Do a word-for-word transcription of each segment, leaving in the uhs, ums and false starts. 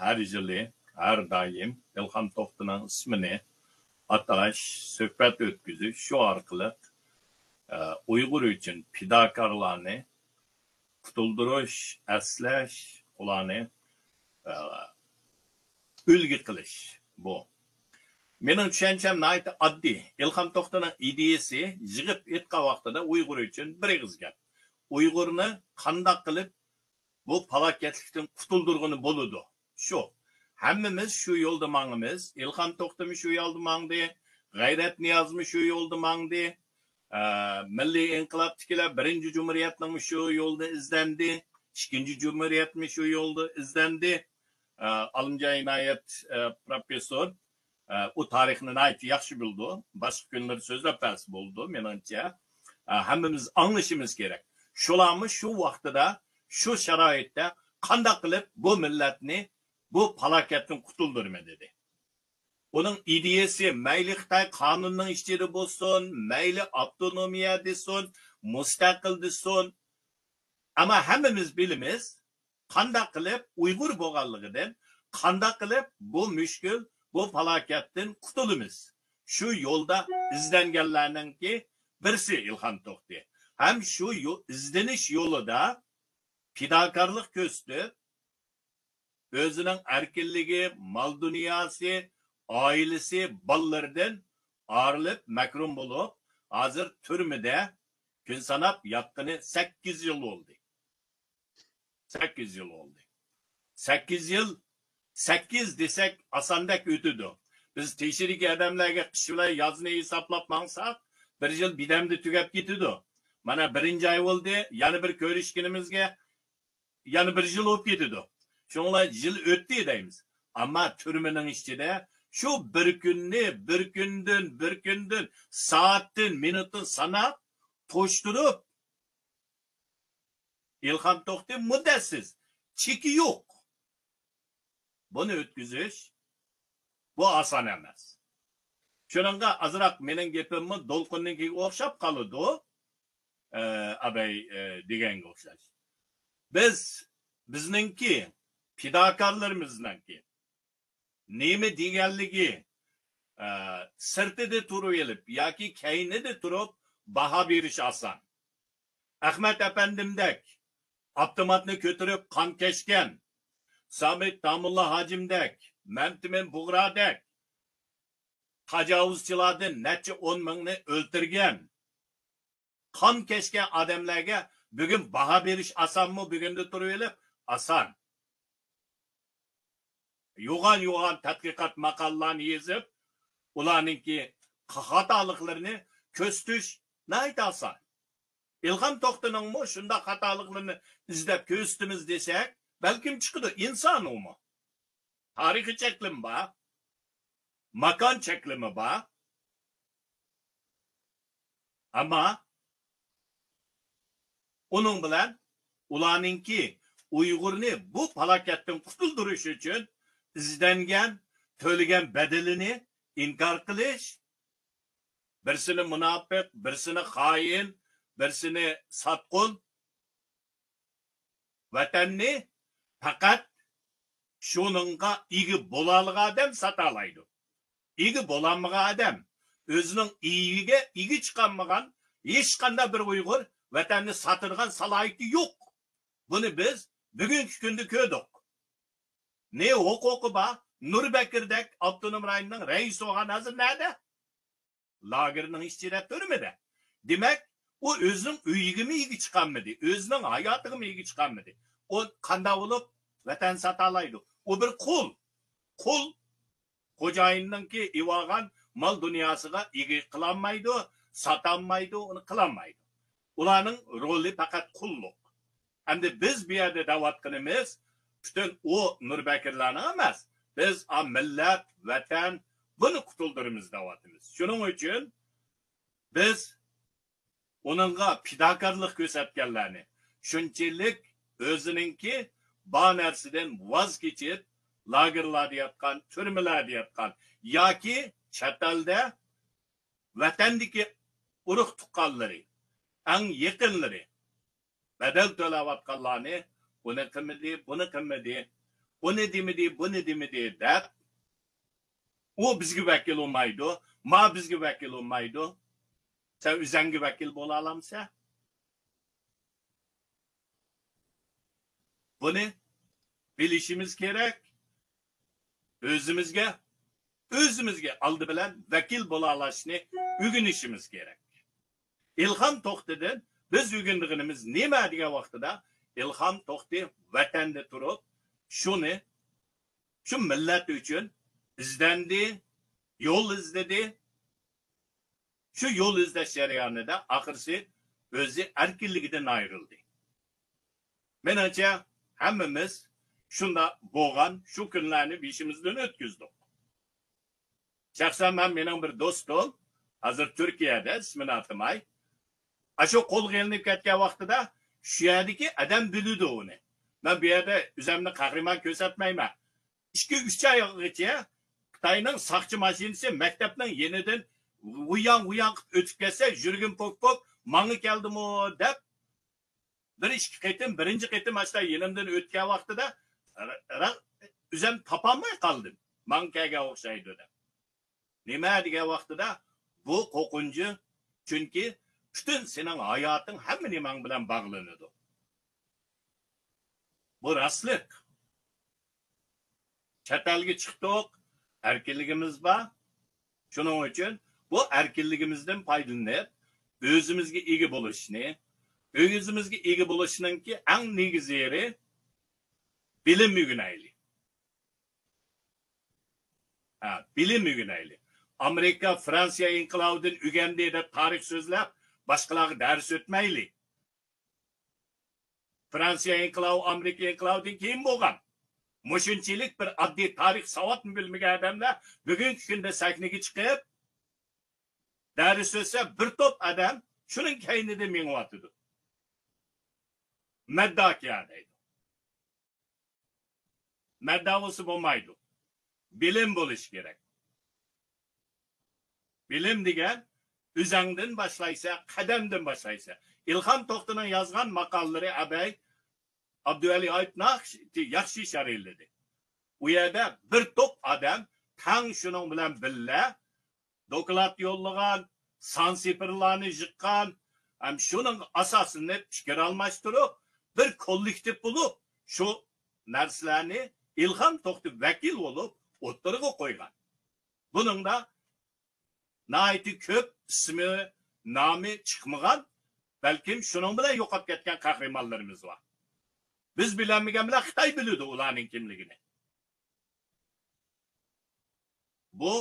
ھەر يىلى، ھەر دائىم ئىلھام توختىنىڭ ئىسمىنى ئاتاش، سۆھبەت ئۆتكۈزۈش، شۇ ئارقىلىق، ئە، ئۇيغۇر ئۈچۈن پىداكارلارنى قۇتۇلدۇرۇش، ئەسلەش، ئۇلارنى، ئە، ئۈلگە قىلىش بۇ. مېنىڭ چۈشەنچەم ناھايىتى ئاددىي. ئىلھام توختىنىڭ ئىدىيەسى يىغىپ ئېيتقان ۋاقتىدا ئۇيغۇر ئۈچۈن بىر ئېغىز گەپ. ئۇيغۇرنى قانداق قىلىپ بۇ پالاكەتلىكتىن قۇتۇلدۇرغىلى بولىدۇ؟ شۇ. ھەممىمىز شۇ يولدا ماڭىمىز. ئىلھام توختىمۇ شۇ يولدا ماڭدى. غەيرەت نىيازمۇ شۇ يولدا ماڭدى. ئە، مىللىي ئىنقىلابتىكىلەر بىرىنچى جۇمھۇرىيەتنىڭمۇ شۇ يولدا ئىزدەندى. ئىككىنچى جۇمھۇرىيەتمۇ شۇ يولدا ئىزدەندى. ئە، ئالىمجان ئىنايەت، ئە، پروفېسسور، ئە، ئۇ تارىخنى ناھايىتى ياخشى بىلىدۇ. باشقا كۈنلىرى سۆزلەپ بەرسە بولىدۇ، مېنىڭچە. ئە، ھەممىمىز ئاڭلىشىمىز كېرەك. شۇلارمۇ شۇ ۋاقتىدا، شۇ شارائىتتا قانداق قىلىپ بۇ مىللەتنى بۇ پالاكەتتىن قۇتۇلدۇرىمەن دېدى. ئۇنىڭ ئىدىيەسى مەيلى خىتاي قانۇنىنىڭ ئىچىدە بولسۇن، مەيلى ئاپتونومىيە دېسۇن، مۇستەقىل دېسۇن. ئەمما ھەممىمىز بىلىمىز، قانداق قىلىپ ئۇيغۇر بولغانلىقىدىن، قانداق قىلىپ بۇ مۈشكۈل، بۇ پالاكەتتىن قۇتۇلىمىز. شۇ يولدا ئىزدەنگەنلەرنىڭكى بىرسى ئىلھام توختى. ھەم شۇ يو-، ئىزدىنىش يولىدا پىداكارلىق كۆرسىتىپ، ئۆزىنىڭ ئەركىنلىكى، مال-دۇنياسى، ئائىلىسى، بالىلىرىدىن ئايرىلىپ، مەھرۇم بولۇپ، ھازىر تۈرمىدە كۈن ساناپ ياتقىنى سەككىز يىل بولدى. سەككىز يىل بولدى. سەككىز يىل، سەككىز دېسەك ئاساندەك ئۆتىدۇ. بىز تېشىدىكى ئادەملەرگە قىش بىلەن يازنى ھېسابلاپ ماڭساق، بىر يىل بىدەمدە تۈگەپ كېتىدۇ. مانا بىرىنچى ئاي بولدى، يەنە بىر كۆرۈشكىنىمىزگە يەنە بىر يىل بولۇپ كېتىدۇ. شۇڭلار يىل ئۆتتى دەيمىز. ئەمما تۈرمىنىڭ ئىچىدە شۇ بىر كۈننى، بىر كۈندىن، بىر كۈندىن، سائەتتىن، مىنۇتتىن ساناپ، توشتۇرۇپ، ئىلھام توختى مۇددەتسىز، چېكى يوق. بۇنى ئۆتكۈزۈش، بۇ ئاسان ئەمەس. شۇنىڭغا ئازراق مېنىڭ گېپىممۇ دولقۇننىڭكىگە ئوخشاپ قالىدۇ، ئە، ئاباي، ئە، دېگەنگە ئوخشاش. بىز، بىزنىڭكى، پىداكارلىرىمىزنىڭكى نېمە دېگەنلىكى، ئە، سىرتىدا تۇرۇۋېلىپ ياكى كەينىدە تۇرۇپ باھا بېرىش ئاسان. ئەخمەت ئەپەندىمدەك ئاپتوماتنى كۆتۈرۈپ قان كەچكەن، سابىت داموللا ھاجىمدەك، مەمتىمىن بۇغرادەك تاجاۋۇزچىلاردىن نەچچە ئون مىڭنى ئۆلتۈرگەن، قان كەچكەن ئادەملەرگە بۈگۈن باھا بېرىش ئاسانمۇ؟ بۈگۈندە تۇرۇۋېلىپ ئاسان. يوغان-يوغان تەتقىقات ماقالىلارنى يېزىپ، ئۇلارنىڭكى خاتالىقلىرىنى كۆرسىتىش ناھايىتى ئاسان. ئىلھام توختىنىڭمۇ شۇنداق خاتالىقلىرىنى ئىزدەپ كۆرسىتىمىز دېسەك، بەلكىم چىقىدۇ. ئىنسان ئۇمۇ. تارىخىي چەكلىمە بار، ماكان چەكلىمە بار. ئەمما ئۇنىڭ بىلەن ئۇلارنىڭكى ئۇيغۇرنى بۇ پالاكەتتىن قۇتۇلدۇرۇش ئۈچۈن ئىزدەنگەن، تۆلىگەن بەدىلىنى ئىنكار قىلىش، بىرسىنى مۇناپىق، بىرسىنى خائىن، بىرسىنى ساتقۇن. ۋەتەننى پەقەت شۇنىڭغا ئىگە بولالىغان ئادەم ساتالايدۇ. ئىگە بولالمىغان ئادەم، ئۆزىنىڭ ئېيىگە ئىگە چىقالمىغان ھېچقانداق بىر ئۇيغۇر ۋەتەننى ساتىدىغان سالاھىيىتى يوق. بۇنى بىز بۈگۈنكى كۈندە كۆردۇق. نە ھوقۇقى بار؟ نۇربەكرىدەك ئاپتونوم رايوننىڭ رەئىسى بولغان ھازىر نەدە؟ لاگېرنىڭ ئىچىدە، تۈرمىدە. دېمەك، ئۇ ئۆزىنىڭ ئۆيىگىمۇ ئىگە چىقالمىدى، ئۆزىنىڭ ھاياتىغىمۇ ئىگە چىقالمىدى. ئۇ قانداق بولۇپ ۋەتەن ساتالايدۇ؟ ئۇ بىر قۇل. قۇل خوجايىننىڭكى ئېۋالغان مال-دۇنياسىغا ئىگە قىلالمايدۇ، ساتالمايدۇ، ئۇنى قىلالمايدۇ. ئۇلارنىڭ رولى پەقەت قۇللۇق. ئەمدى بىز بۇ يەردە دەۋاتقىنىمىز پۈتۈن ئۇ نۇربەكرىلەرنىڭ ئەمەس. بىز ئا مىللەت، ۋەتەن، بۇنى قۇتۇلدۇرىمىز دەۋاتىمىز. شۇنىڭ ئۈچۈن بىز ئۇنىڭغا پىداكارلىق كۆرسەتكەنلەرنى، شۇنچىلىك ئۆزىنىڭكى بار نەرسىدىن ۋاز كېچىپ، لاگېرلاردا ياتقان، تۈرمىلەردە ياتقان ياكى چەت ئەلدە ۋەتەندىكى ئۇرۇق-تۇغقانلىرى، ئەڭ يېقىنلىرى بەدەل تۆلەۋاتقانلارنى ئۇنى قىلمىدى، بۇنى قىلمىدى. ئۇنى دېمىدى، بۇنى دېمىدى دەپ، ئۇ بىزگە ۋەكىل بولمايدۇ، ما بىزگە ۋەكىل بولمايدۇ. سەن ئۆزەڭگە ۋەكىل بولالامسەن؟ بۇنى بىلىشىمىز كېرەك. ئۆزىمىزگە، ئۆزىمىزگە ئالدى بىلەن ۋەكىل بولالاشنى ئۆگىنىشىمىز كېرەك. ئىلھام توختىدىن بىز ئۆگىنىدىغىنىمىز نېمە دېگەن ۋاقتىدا، ئىلھام توختى ۋەتەندە تۇرۇپ، شۇنى، شۇ مىللەت ئۈچۈن ئىزدەندى، يول ئىزدىدى. شۇ يول ئىزدەش جەريانىدا ئاخىرسى ئۆزى ئەركىنلىكىدىن ئايرىلدى. مېنىڭچە، ھەممىمىز شۇنداق بولغان شۇ كۈنلەرنى بېشىمىزدىن ئۆتكۈزدۇق. شەخسەن مەن، مېنىڭ بىر دوستۇم، ھازىر تۈركىيەدە، ئىسمىنى ئاتىماي، ئاشۇ قولغا ئېلىنىپ كەتكەن ۋاقتىدا شۇ يەردىكى ئادەم بىلىدۇ ئۇنى. مەن بۇ يەردە ئۆزۈمنى قەھرىمان كۆرسەتمەيمەن. ئىككى، ئۈچ ئايغىچە خىتاينىڭ ساقچى ماشىنىسى مەكتەپنىڭ يېنىدىن ۋۇياڭ، ۋۇياڭ قىلىپ ئۆتۈپ كەتسە، يۈرىكىم پوك پوك، ماڭا كەلدىمۇ دەپ، بىر ئىككى قېتىم، بىرىنچى قېتىم ئاشۇنداق يېنىمدىن ئۆتكەن ۋاقتىدا، را-، را-، ئۆزۈم تاپالماي قالدىم. ماڭا كەلگەن ئوخشايدۇ دەپ. نېمە دېگەن ۋاقتىدا، بۇ قورقۇنچ، چۈنكى پۈتۈن سېنىڭ ھاياتىڭ، ھەممە نېمەڭ بىلەن باغلىنىدۇ. بۇ راستلىق. چەت ئەلگە چىقتۇق، ئەركىنلىكىمىز بار. شۇنىڭ ئۈچۈن بۇ ئەركىنلىكىمىزدىن پايدىلىنىپ، ئۆزىمىزگە ئىگە بولۇشنى، ئۆزىمىزگە ئىگە بولۇشنىڭكى ئەڭ نېگىز يېرى بىلىم ئۆگىنەيلى. ھە، بىلىم ئۆگىنەيلى. ئامېرىكا، فرانسىيە ئىنقىلابىدىن ئۆگەندى دەپ تارىخ سۆزلەپ، باشقىلارغا دەرس ئۆتمەيلى. فرانسىيە ئىنقىلابى ئامېرىكا ئىنقىلابىدىن كېيىن بولغان. مۇشۇنچىلىك بىر ئاددىي تارىخ ساۋاتنى بىلمىگەن ئادەملەر بۈگۈنكى كۈندە سەھنىگە چىقىپ، دەرس ئۆتسە، بىر توپ ئادەم شۇنىڭ كەينىدە مېڭىۋاتىدۇ. مەدداكىيا دەيدۇ. مەددا بولسا بولمايدۇ. بىلىم بولۇش كېرەك. بىلىم دېگەن ئۆزەڭدىن باشلايسەن، قەدەمدىن باشلايسەن. ئىلھام توختىنىڭ يازغان ماقالىلىرى ئەبەي ئابدۇۋەلى ئايۇپ ناخشى ياخشى ئىشارىلىدى. ئۇ يەردە بىر توپ ئادەم تەڭ شۇنىڭ بىلەن بىللە دوكلات يوللىغان، سان سىفىرلارنى يىغقان، ھەم شۇنىڭغا ئاساسلىنىپ پىكىر ئالماشتۇرۇپ، بىر كوللېكتىپ بولۇپ، شۇ نەرسىلەرنى ئىلھام توختى ۋەكىل بولۇپ ئوتتۇرىغا قويغان. بۇنىڭدا ناھايىتى كۆپ ئىسمى، نامى چىقمىغان، بەلكىم شۇنىڭ بىلەن يوقاپ كەتكەن قەھرىمانلىرىمىز بار. بىز بىلەلمىگەن بىلەن خىتاي بىلىدۇ ئۇلارنىڭ كىملىكىنى. بۇ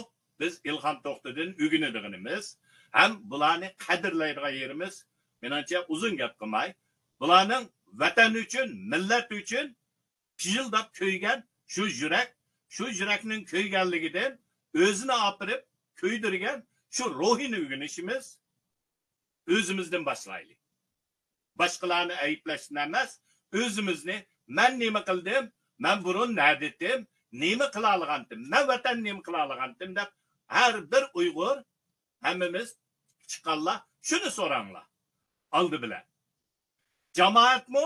بىز ئىلھام توختىدىن ئۆگىنىدىغىنىمىز ھەم بۇلارنى قەدىرلەيدىغان يېرىمىز. مېنىڭچە، ئۇزۇن گەپ قىلماي، بۇلارنىڭ ۋەتەن ئۈچۈن، مىللەت ئۈچۈن پىژىلداپ كۆيگەن شۇ يۈرەك، شۇ يۈرەكنىڭ كۆيگەنلىكىدىن ئۆزىنى ئاپىرىپ كۆيدۈرگەن شۇ روھىنى ئۆگىنىشىمىز، ئۆزىمىزدىن باشلايلى. باشقىلارنى ئەيىبلەشتىن ئەمەس، ئۆزىمىزنى، مەن نېمە قىلدىم، مەن بۇرۇن نەدىتىم، نېمە قىلالىغانتىم، مەن ۋەتەن نېمە قىلالىغانتىم دەپ ھەر بىر ئۇيغۇر، ھەممىمىز چىققانلار شۇنى سوراڭلار. ئالدى بىلەن. جامائەتمۇ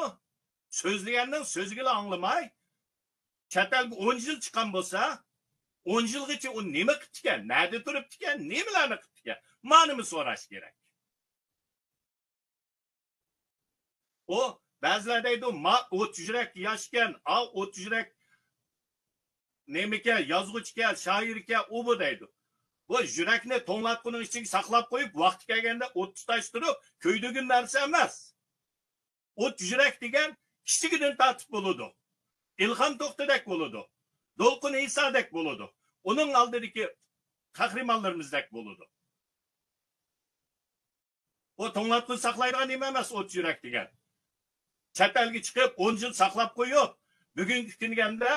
سۆزلىگەننىڭ سۆزىگىلا ئاڭلىماي، چەت ئەلگە ئون يىل چىققان بولسا، ئون يىلغىچە ئۇ نېمە قىپتىكەن، نەدە تۇرۇپتىكەن، نېمىلەرنى قىپتىكەن، مانىمۇ سوراش كېرەك. ئۇ بەزىلەر دەيدۇ، ما ئوت يۈرەك ياشكەن، ئا ئوت يۈرەك نېمىكەن، يازغۇچىكەن، شائىركەن، ئۇ بۇ دەيدۇ. بۇ يۈرەكنى توڭلاتقۇنىڭ ئىچىگە ساقلاپ قويۇپ، ۋاقتى كەلگەندە ئوتتا تۇتاشتۇرۇپ كۆيدۈرگۈن نەرسە ئەمەس. ئوت يۈرەك دېگەن كىچىكىدىن تارتىپ بولىدۇ. ئىلھام توختىدەك بولىدۇ. دولقۇن ئىسادەك بولىدۇ. ئۇنىڭ ئالدىدىكى قەھرىمانلىرىمىزدەك بولىدۇ. ئۇ توڭلاتقۇچ ساقلايدىغان نېمە ئەمەس ئوت يۈرەك دېگەن. چەت ئەلگە چىقىپ ئون يىل ساقلاپ قويۇپ، بۈگۈنكى كۈنگە ھەمدە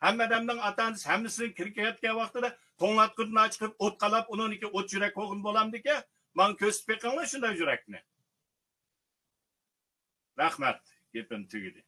ھەممە ئادەمنىڭ ئاتا-ئانىسى ھەممىسىنىڭ كىرىپ كەتكەن ۋاقتىدا توڭلاتقۇدىن چىقىپ ئوت قالاپ، ئۇنىڭدىكى ئوت يۈرەك بولغىنى بولامدىكەن؟ ماڭا كۆرسىتىپ بېقىڭلار شۇنداق يۈرەكنى. رەھمەت، گېپىم تۈگىدى.